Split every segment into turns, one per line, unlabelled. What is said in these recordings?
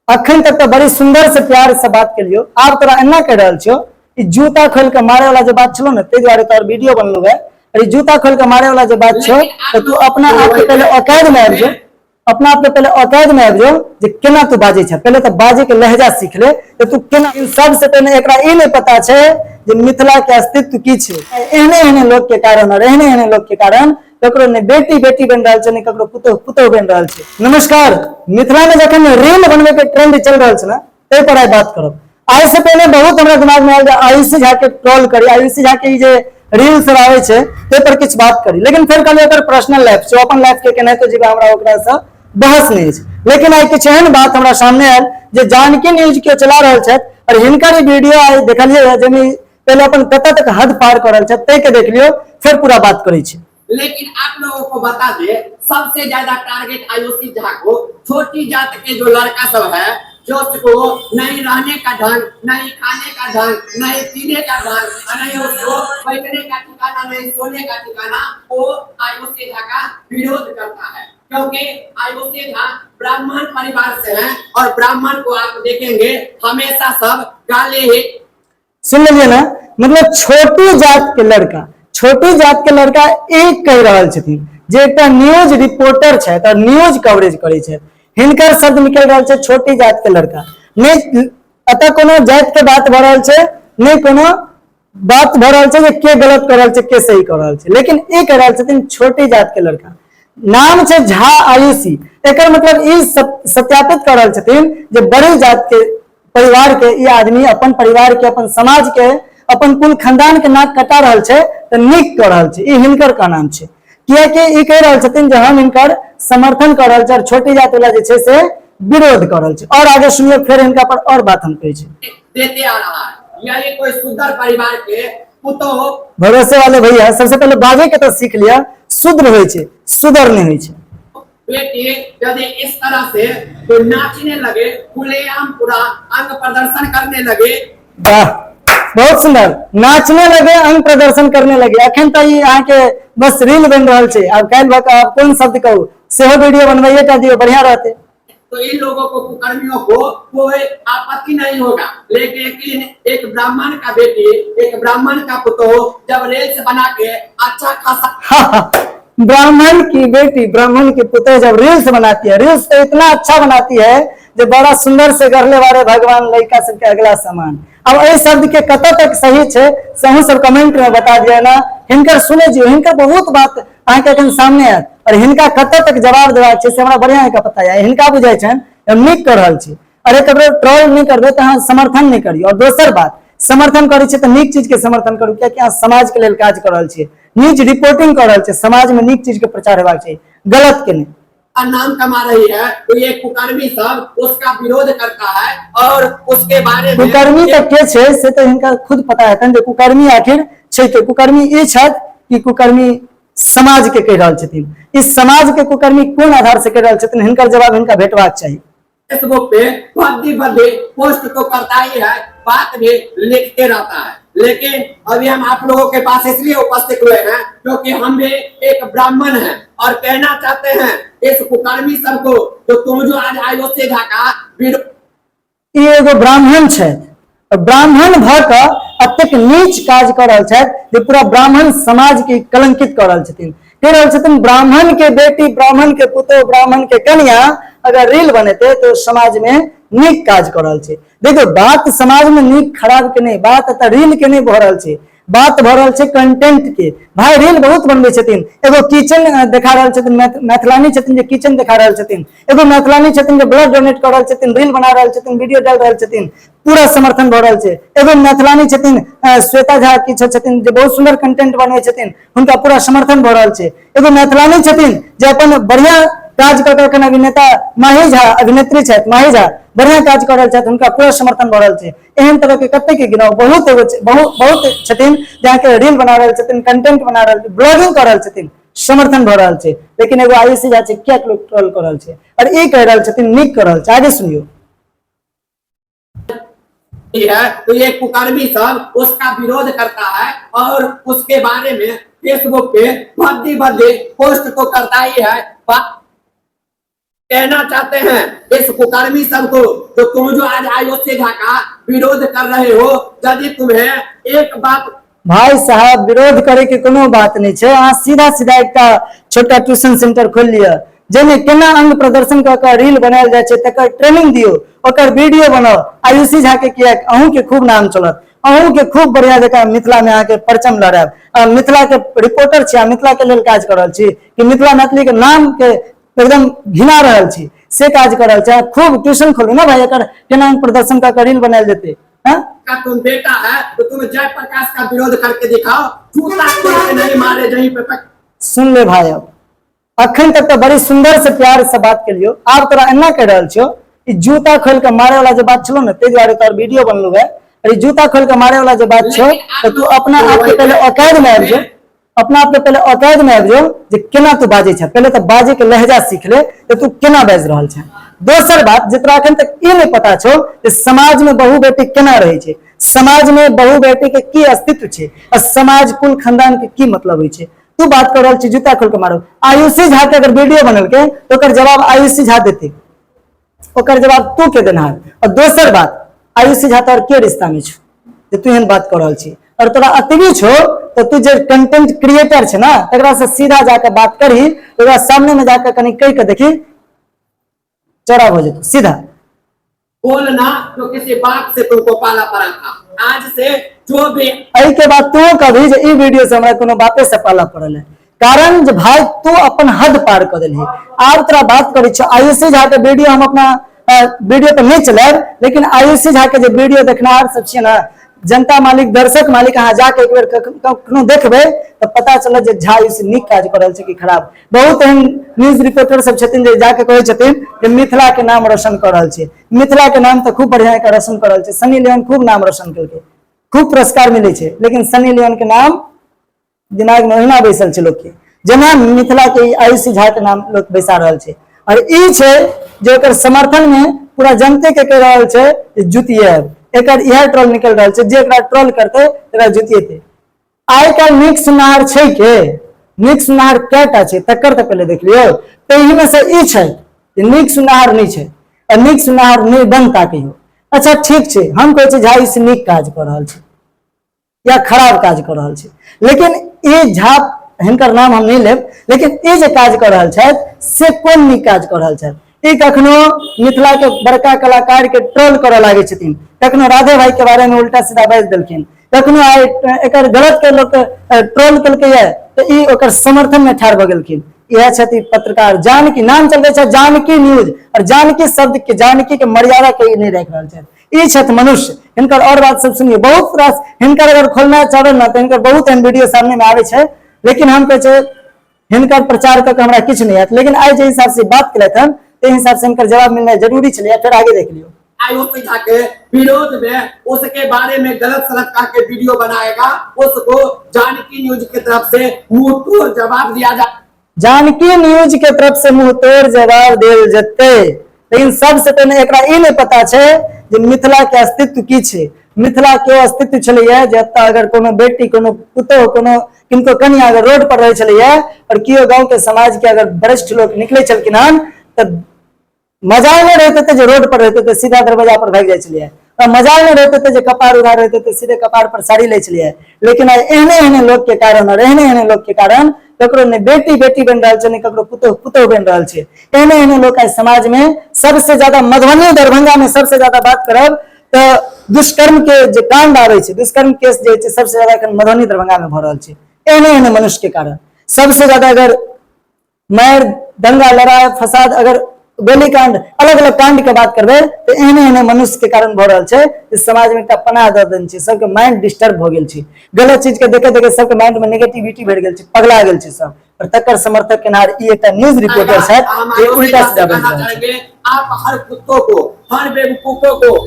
अखन तक तऽ बड़ी सुंदर से प्यार से बात केलियो, आब तोरा एना कहि रहल छियो, ई जूता खोल के मारे वाला जे बात छलो ने, ताहि दुआरे तोहर वीडियो बनलो है। और ई जूता खोल के मारे वाला जे बात छो, तऽ तू अपना आप के पहले औकात में आबि जो, अपना आप के पहले औकात में आबि जो जे केना तू बाजै छ। पहले तऽ बाजै के लहजा सीख ले जे तू केना। सबसे पहिने एकरा ई नहि पता छै जे मिथिला के अस्तित्व की छै। एहने एहने लोक के कारण और एहने एहने लोक के कारण ककरो ने बेटी बेटी बनि रहल छै, ने ककरो पुतोह पुतोह बनि रहल छै। नमस्कार, मिथिला में जखन रील बनबै के ट्रेंड चलि रहल छै ने, ताहि पर आइ बात करब। आइ से पहिने बहुत हमरा दिमाग में आयल जे आयुषी झा के ट्रोल करी, आयुषी झा के ई जे रील सब आबै छै ताहि पर किछु बात करी, लेकिन फेर कहलियै ओकर पर्सनल लाइफ छै, अपन लाइफ के केनाहितो जीबै, हमरा ओकरासँ बहस नहि अछि। लेकिन आइ किछु एहन बात हमरा सामने आयल जे जानकी न्यूज के चला रहल छथि और हिनकर ई वीडियो आइ देखलियै जाहिमे पहले अपन कतऽ तक हद पार कर रहल छथि, ताहि के देख लियौ, फिर पूरा बात करै छी।
लेकिन आप लोगों को बता दे, सबसे ज्यादा टारगेट आयुषी झा को छोटी जात के जो लड़का सब है, जो उसको नहीं रहने का ढंग, नहीं खाने का ढंग, नहीं पीने का ढंग, नहीं उसको बैठने का ठिकाना, नहीं सोने का ठिकाना, वो आयुषी झा का विरोध करता है। क्योंकि आयुषी झा ब्राह्मण परिवार से हैं और ब्राह्मण को आप देखेंगे हमेशा सब गाली ही।
सुन लेलिए ना, मतलब छोटी जात के लड़का, छोटी जात के लड़का एक कहि रहल छथिन जे एकटा न्यूज रिपोर्टर छथि और न्यूज कवरेज करै छथि, हिनकर शब्द निकलि रहल छै छोटी जात के लड़का। नहि एतऽ कोनो जाति के बात भऽ रहल छै, नहि कोनो बात भऽ रहल छै जे के गलत कऽ रहल छै के सही कऽ रहल छै, लेकिन ई कहि रहल छथिन छोटी जात के लड़का, नाम छै झा आयुषी। एकर मतलब ई सत्यापित कऽ रहल छथिन जे बड़ी जात के परिवार के ई आदमी अपन परिवार के, अपन समाज के, अपन कुल खानदान के नाक कटा रहल छै तऽ नीक कऽ रहल छै, ई हिनकर का नाम छै। कियाकि ई कहि रहल छथिन जे हम हिनकर समर्थन कऽ रहल छी और छोटी जात वाला जे छै से विरोध कऽ रहल छै। और आगे सुनियौ, फेर हिनका पर और बात हम कहै छी।
देते आ रहा है, यानी कोई सुंदर परिवार के पुतोह।
भरोसे वाले भैया, सबसे पहले बाजे के तो सीख लिया, शूद्र होइ छै, सुदर नहीं होइ छै।
बेटी यदि इस तरह से कोई नाचने लगे, खुलेआम पूरा अंग प्रदर्शन करने लगे।
वाह, बहुत सुंदर, नाचने लगे, अंग प्रदर्शन करने लगे। अखन तऽ ई अहाँके बस रील बनि रहल छै, आब काल्हि भऽ कऽ आब कोन शब्द कहू, सेहो वीडियो बनबैये टा दियौ, बढ़िया रहतै।
तो इन लोगों को, कुकर्मियों को कोई आपत्ति नहीं होगा। लेकिन एक ब्राह्मण का बेटी, एक ब्राह्मण का पुतोह जब रील्स बना के अच्छा खासा
ब्राह्मण की बेटी, ब्राह्मण की पुतोह जब रील्स बनाती है, रील्स तो इतना अच्छा बनाती है जे बड़ा सुंदर से गढ़ले बारे भगवान लड़का सबके अगला समान। अब एहि शब्द के कतऽ तक सही छै से अहूँ सब कमेंट में बता दिया ना। हिनकर सुनै जियो, हिनकर बहुत बात अहाँके एखन सामने आयत और हिनका कतऽ तक जवाब देबाक छै से हमरा बढ़िआँ जकाँ पता यऽ। हिनका बुझाइ छनि हम नीक कऽ रहल छी। अरे ककरो ट्रोल नहि करबै तऽ अहाँ समर्थन नहि करियौ। और दोसर बात, समर्थन करै छियै तऽ नीक चीज के समर्थन करू, कियाकि अहाँ समाज के लेल काज कऽ रहल छियै, न्यूज रिपोर्टिंग कऽ रहल छियै, समाज में नीक चीज के प्रचार हेबाक चाही, गलत के नहि।
नाम कमा रही है तो ये कुकर्मी सब उसका विरोध करता है और उसके बारे में
कुकर्मी तऽ के छै से तऽ हिनका खुद पता हेतनि जे कुकर्मी आखिर छै के। कुकर्मी ई छथि कि कुकर्मी समाज के कहि रहल छथिन? इस समाज के कुकर्मी कोन आधार से कहि रहल छथिन, हिनकर जवाब हिनका भेटबाक चाही।
फेसबुक पे भद्दी भद्दी पोस्ट तो करता ही है, बात भी लिखते रहता है। लेकिन अभी हम आप लोगों के पास इसलिए उपस्थित हुए हैं क्योंकि हम भी एक ब्राह्मण हैं और कहना चाहते हैं इस कुकर्मी सबको जो तुम जो आज आयुषी झा का विरोध
ई एगो ब्राह्मण छथि और ब्राह्मण भऽ कऽ एतेक नीच काज कऽ रहल छथि जे पूरा ब्राह्मण समाज के कलंकित कऽ रहल छथिन। कहि रहल छथिन ब्राह्मण के बेटी, ब्राह्मण के पुतोह, ब्राह्मण के कन्या अगर रील बनेतै तऽ समाज में नीक काज कऽ रहल छै। देखियौ, बात समाज में नीक खराब के नहि, बात एतऽ रील के नहि भऽ रहल छै, बात भऽ रहल छै कंटेंट के। भाई रील बहुत बनबै छथिन, एगो किचन देखा रहल छथिन, मैथिलानी छथिन जे किचन देखा रहल छथिन, एगो मैथिलानी छथिन जे ब्लड डोनेट कऽ रहल छथिन, रील बना रहल छथिन, वीडियो डालि रहल छथिन, पूरा समर्थन भऽ रहल छै। एगो मैथिलानी छथिन श्वेता झा किछु छथिन जे बहुत सुन्दर कंटेंट बनबै छथिन, हुनका पूरा समर्थन भऽ रहल छै। एगो मैथिलानी छथिन जे अपन बढ़िया काज कऽ कऽ अभिनेता माही झा, अभिनेत्री छथि माही झा, बढ़िया काज कऽ रहल छथि, हुनका पूरा समर्थन भऽ रहल छै। एहन तरह के कते के गिनाउ, बहुत एगो बहुत बहुत छथिन जे अहाँके रील बना रहल छथिन, कंटेंट बना रहल, ब्लॉगिंग कऽ रहल छथिन, समर्थन भऽ रहल छै। लेकिन एगो आयुषी झा छै, किया लोग ट्रोल कऽ रहल छै और ई कहि रहल छथिन नीक कऽ रहल छै। आगे सुनियौ।
है तो ये कुकर्मी सब उसका विरोध करता है और उसके बारे में फेसबुक पे भद्दी भद्दी पोस्ट तो करता ही है। कहना चाहते हैं इस कुकर्मी सबको, तो तुम जो आज आयुषी झा का विरोध कर रहे हो, यदि तुम्हें एक बाप
भाई साहब, विरोध करे के कोनो बात नहीं छै। अहाँ सीधा सीधा एकटा छोटा ट्यूशन सेंटर खोल लिअ, जाहिमे केना अंग प्रदर्शन कऽ कऽ रील बनायल जाइ छै तकर ट्रेनिंग दियौ, ओकर वीडियो बनाउ। आयुषी झा के किएक, अहूँ के खूब नाम चलत, अहूँ के खूब बढ़िया जकाँ मिथिला में अहाँके परचम लहरायब। अहाँ मिथिला के रिपोर्टर छी, अहाँ मिथिला के लेल काज कऽ रहल छी कि मिथिला मैथिली के नाम के एकदम घिना रहल छी, से काज कऽ रहल छी। अहाँ खूब ट्यूशन खोलू ने भाई, एकर केना अंग प्रदर्शन कऽ कऽ रील बनायल जेतै। हाँ?
का तुम बेटा है तो तुम जय प्रकाश का विरोध करके दिखाओ, जूता खोल के नहीं मारे जहीं पे तक।
सुन ले भाई, अब अखन तक तो बड़ी सुंदर से प्यार से बात केलियो, आब तोरा एना कहि रहल छियो, ई जूता खोल के मारे वाला जे बात छलो ने, ताहि दुआरे तोहर वीडियो बनलू है। और ई जूता खोल के मारे वाला जे बात छो, तो तू अपना आप के पहले औकात में आबि जो, अपना आप के पहले औकात में आबि जो जे केना तू बाजै छ। पहले तो बाजै के लहजा सीख ले जे तू केना बाजि रहल छ। दोसर बात, जे तोरा अखन तक ई नहि पता छौ जे समाज में बहु बेटी केना रहै छै, समाज में बहु बेटी के की अस्तित्व छै आ समाज कुल खानदान के की मतलब होइ छै। तू बात कर रहल छी जूता खोल के मारो। आयुषी झा के अगर वीडियो बनलके तो ओकर जवाब आयुषी झा देते, ओकर जवाब तू के देनहार। और दोसर बात, आयुषी झा तोहर के रिश्ता में छौ जे तू एहन बात कर रहल छी? और तोरा अतबी छौ तो तू जे कंटेंट क्रिएटर छै ना, तकरा से सीधा जाके बात करही, ओकरा सामने में जाके कनि कहि के देखी, चौड़ा भऽ जेतौ सीधा।
बोलना जो किसी बाप से तुमको पाला पड़ा था, आज से जो भी
एहि के बाद तू कभी जे ई वीडियो से हमरा कोनो बापे से पाला पड़ल है, कारण जे भाई तू अपन हद पार कऽ देलही। आब तोरा बात करै छियौ, आयुषी झा के वीडियो हम अपना वीडियो पर नहि चलायब, लेकिन आयुषी झा के जे वीडियो देखनिहार सब छियै ने, जनता मालिक दर्शक मालिक, अहाँ जाके एक बेर कखनो देखबै तऽ पता चलत जे झा आयुषी नीक काज कऽ रहल छै कि खराब। बहुत एहन न्यूज रिपोर्टर सब छथिन जे जाके कहै छथिन जे मिथिला के नाम रोशन कऽ रहल छै। मिथिला के नाम तऽ खूब बढ़िया के रोशन कऽ रहल छै। सनी लियोन खूब नाम रोशन केलकै, खूब पुरस्कार मिलै छै, लेकिन सनी लियोन के नाम दिमाग में ओहिना बैसल छै लोक के, जेना मिथिला के आयुषी झा के नाम लोक बैसा रहल छै। और ई छै जे ओकर समर्थन में पूरा जनते के कहि रहल छै जे जुतिए, एकर इएह ट्रोल निकल रहल छै, जे एकरा ट्रोल करतै तकरा जुतिएतै। आइ काल्हि नीक सुनहार छै के, नीक सुनहार कएटा छै तकर तऽ पहिले देख लियौ। ताहिमे से ई छै जे नीक सुनहार नहि छै आ नीक सुनहार नहि बनता कहियो। अच्छा ठीक छै, हम कहै छी झा ई से नीक काज कऽ रहल छै या खराब काज कऽ रहल छै, लेकिन ई झा, हिनकर नाम हम नहि लेब, लेकिन ई जे काज कऽ रहल छथि से कोन नीक काज कऽ रहल छथि? ई कखनो मिथिला के बड़का कलाकार के ट्रोल करऽ लागै छथिन, कखनो राधे भाई के बारे में उल्टा सीधा बाजि देलखिन, कखनो आइ एकर गलत के लोक ट्रोल केलकै तऽ ई ओकर समर्थन में ठाढ़ भऽ गेलखिन। इएह छथि पत्रकार जानकी, नाम चलबै छै जानकी न्यूज, और जानकी शब्द के, जानकी के मर्यादा के ई नहि राखि रहल छथि। ई छथि मनुष्य। हिनकर और बात सब सुनिए, बहुत रास हिनकर अगर खोलना चाहबै ने तऽ हिनकर बहुत एहन वीडियो सामने में आबै छै, लेकिन हम कहै छै हिनकर प्रचार कऽ के हमरा किछु नहि आयत, लेकिन आइ जे हिसाब से बात केलथि हन ताहि हिसाब से हिनकर जवाब मिलनाइ जरूरी छलै। फेर आगे देख लियौ।
आयुषी झा के विरोध में उसके बारे में गलत सलत कह के वीडियो बनाएगा, उसको जानकी न्यूज के तरफ से मुंह तोड़ जवाब दिया जा।
जानकी न्यूज के तरफ से मुंह तोड़ जवाब देल जतै, लेकिन सबसे पहिने एकरा ई नहि पता छै जे मिथिला के अस्तित्व की छै। मिथिला के अस्तित्व छलैया जे एतऽ अगर कोनो बेटी, कोनो पुतोह, कोनो किनको कनिया अगर रोड पर रहै छलैया और केओ गाँव के समाज के अगर वरिष्ठ लोक निकलै छलखिन हन तऽ मजाल नहि रहैत हेतै जे रोड पर रहैत हेतै सीधा दरवाजा पर भागि जाइ छलैया, और मजाल नहि रहैत हेतै जे कपार उधार रहैत हेतै सीधे कपार पर साड़ी लै छलैया। लेकिन आइ एहने एहने लोक के कारण और एहने एहने लोक के कारण ककरो नहि बेटी बेटी बनि रहल छै, नहि ककरो पुतोह पुतोह बनि रहल छै। एहने एहने लोक आइ समाज में सबसे ज्यादा मधुबनी दरभंगा में सबसे ज्यादा बात करब तऽ दुष्कर्म के जे कांड आबै छै, दुष्कर्म केस जे छै सबसे ज्यादा एखन मधुबनी दरभंगा में भऽ रहल छै एहने एहने मनुष्य के कारण। सबसे ज्यादा अगर मारि दंगा लड़ाई फसाद अगर गोली कांड अलग अलग कांड के बात करबै तऽ एहने एहने मनुष्य के कारण भऽ रहल छै जे समाज में एकटा पनाह दऽ देने छै, सबके माइंड डिस्टर्ब भऽ गेल छै, गलत चीज के देखे देखे सबके माइंड में नेगेटिविटी भरि गेल छै, पगला गेल छै सब। और तकर समर्थक केनहार ई एकटा न्यूज रिपोर्टर छथि जे उल्टा सीधा बाजि रहल छै।
आप हर कुत्तों को, हर बेवकूफों को,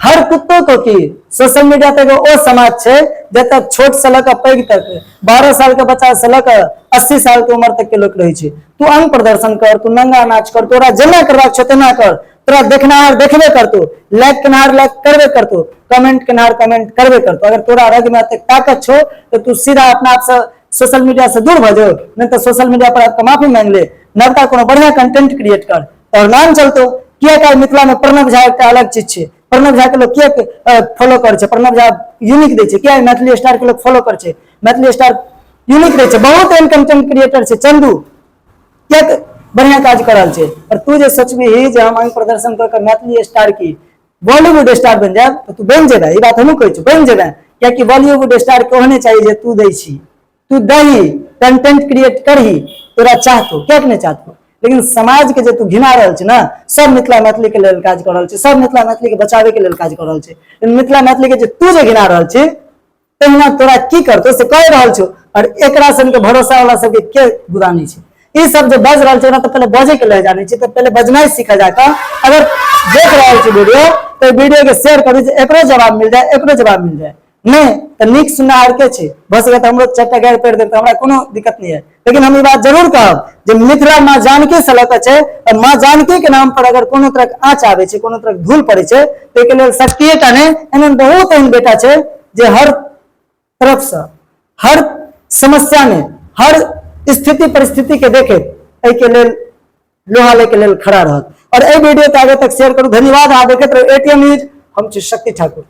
हर कुत्तों को की सोशल मीडिया पे एगो ओ समाज छै जतऽ छोट से लऽ कऽ पैघ तक 12 साल के बच्चा से लऽ कऽ 80 साल के उम्र तक के लोक रहै छै। तू अंग प्रदर्शन कर, तू नंगा नाच कर, तोरा जेना करबाक छौ तेना कर, तोरा देखनाहार देखबे करतो, लाइक केनहार लाइक करबे करतो, कमेंट केनहार कमेंट करबे करतो। अगर तोरा रग में एतेक ताकत छौ तऽ तू सीधा अपना आप से सोशल मीडिया से दूर भऽ जो, नहीं तऽ सोशल मीडिया पर आपके माफी मांग ले, नवका कोनो बढ़िया कंटेंट क्रिएट कर। तोहर नाम चलतो। किया आइ मिथिला में प्रणव झा एकटा अलग चीज छै, प्रणव झा के लोग किया फॉलो करै छै, प्रणव झा यूनिक दै छै, किया मैथिली स्टार के लोग फॉलो करै छै, मैथिली स्टार यूनिक दै छै। बहुत एहन कंटेंट क्रिएटर छै, चंदू किया बढ़िया काज कर रहल छै। और तू जे सोचबही जे हम अंग प्रदर्शन कऽ के मैथिली स्टार की बॉलीवुड स्टार बनि जायब, तऽ तू बनि जेबे, ई बात हमहूँ कहै छी, बनि जेबे। कियाकि बॉलीवुड स्टार के ओहने चाही जे तू दै छी, तू दही, कंटेंट क्रिएट करही, तोरा चाहतो, कियाक नहि चाहतो। लेकिन समाज के जे तू घिना रहल छी ना, सब मिथिला मैथिली के लेल काज कर रहल छै, सब मिथिला मैथिली के बचावे के लेल काज कर रहल छै, लेकिन मिथिला मैथिली के जे तू जे घिना रहल छी, तहिना तोरा की करतो से कहि रहल छौ। और एकरा सन के भरोसा वाला सबके के गुदानी छै, ई सब जे बज रहल छै, तऽ पहिले बजे के लहजा नहि छै, तऽ पहिले बजनाइ सीख जाकऽ। अगर देख रहल छी वीडियो तऽ वीडियो के शेयर करू जे एकरो जवाब मिल जाए, एकरो जवाब मिल जाए। नहि तऽ नीक सुननिहार के छै, भऽ सकै तऽ हमरो चारिटा गारि पढ़ि देब तऽ हमरा कोनो दिक्कत नहि है, लेकिन हम ई बात जरूर कहब जे मिथिला माँ जानकी से लऽ कऽ छै, और माँ जानकी के नाम पर अगर कोनो तरहक आँच आबै छै, कोनो तरहक धूल पड़ै छै, तऽ एहिके लेल शक्तिए टा नहि, एहन बहुत एहन बेटा छै जे हर तरफसँ हर समस्यामे हर स्थिति परिस्थिति के देखैत एहिके लेल लोहा लैके लेल खड़ा रहत। और एहि वीडियो के आगे तक शेयर करू। धन्यवाद। अहाँ देखैत रहू एटीएम न्यूज। हम छी शक्ति ठाकुर।